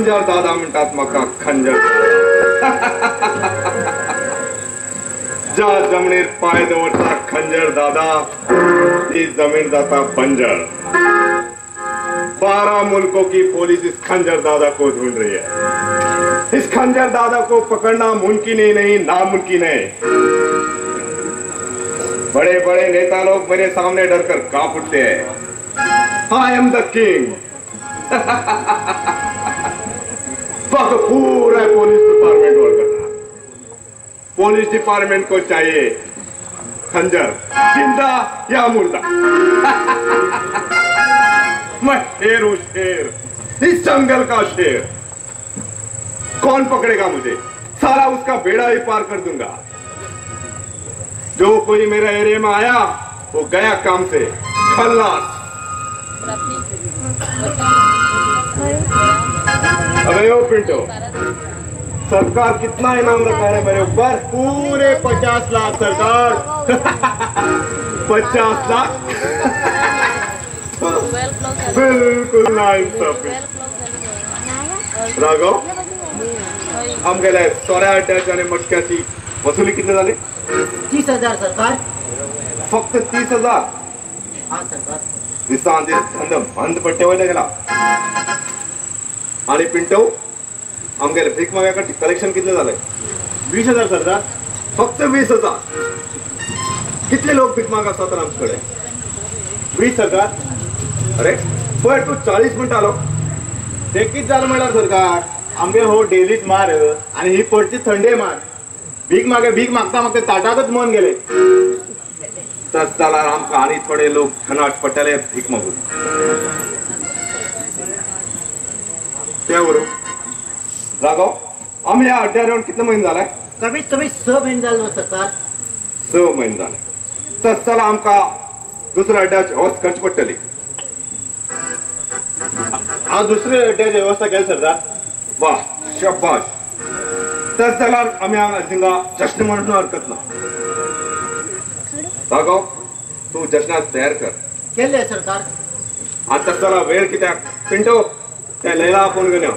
खंजर दादा म्हणटात म्हाका, खंजर. ज्या जमनीर पाय दवरता खंजर दादा, ती जमीन जाता बंजर. 12 मुल्कों की पुलिस इस खंजर दादा को ढूंढ रही है. इस खंजर दादा को पकड़ना मुमकिन ही नहीं, नामुमकिन है. बड़े बड़े नेता लोग मेरे सामने डरकर कांप उठते हैं. I am the king. पूरा पुलिस डिपार्टमेंट और करना. पुलिस डिपार्टमेंट को चाहिए खंजर, जिंदा या मुर्दा. मैं शेर हूं, शेर, इस जंगल का शेर. कौन पकड़ेगा मुझे? सारा उसका बेड़ा ही पार कर दूंगा. जो कोई मेरे एरिया में आया वो गया काम से खल्लास. अबे ओ पिंटो, सरकार कितना इनाम रखा है मेरे ऊपर? पूरे 50 लाख सरकार. 50 लाख? बिल्कुल नाइंसाफी. राघव, आमगेले सोऱ्या अड्ड्याची आणि मटक्याची वसुली किती झाली? 30,000 सरकार. फक्त 30,000? हा सरकार. दिसान दीस धंदो बंद पडटे वयले गेला. आणि पिंटो, आमगेले भीक माग्याकडचे कलेक्शन कितले झाले? 20,000 सरदार. फक्त 20,000? कितले लोक भीक माग आसात आमच्याकडे? 20,000. अरे पळय तू 40 म्हणटालो. ते कित जालें म्हणल्यार सरकार, आमगे हो डेलीच मार आनी ही पडची थंडे मार. भीक मागे भीक मागता मागता ताटाकच मन गेले. तस जाल्यार आमकां आनी थोडे लोक थनाट पडटले भीक मागून. ते बरोबर राघव, आमी ह्या अड्ड्यार येवन कितले म्हयने जाले? कमीत कमी 6 म्हयने जाले सरकार. 6 म्हयने जाले. तस जाल्यार आमकां दुसऱ्या अड्ड्याची वेवस्था करची पडटली. हांव दुसऱ्या अड्ड्याची वेवस्था केली सरदार. वा शाबाश. तस जाल्यार आमी हांगा थिंगा जश्न म्हणून हरकत ना. राघव, तूं जश्नाक तयार कर. केले सरकार. आनी तस जाल्यार वेळ कित्याक? पिंटो, ते लैला आपोवन घेवन यो.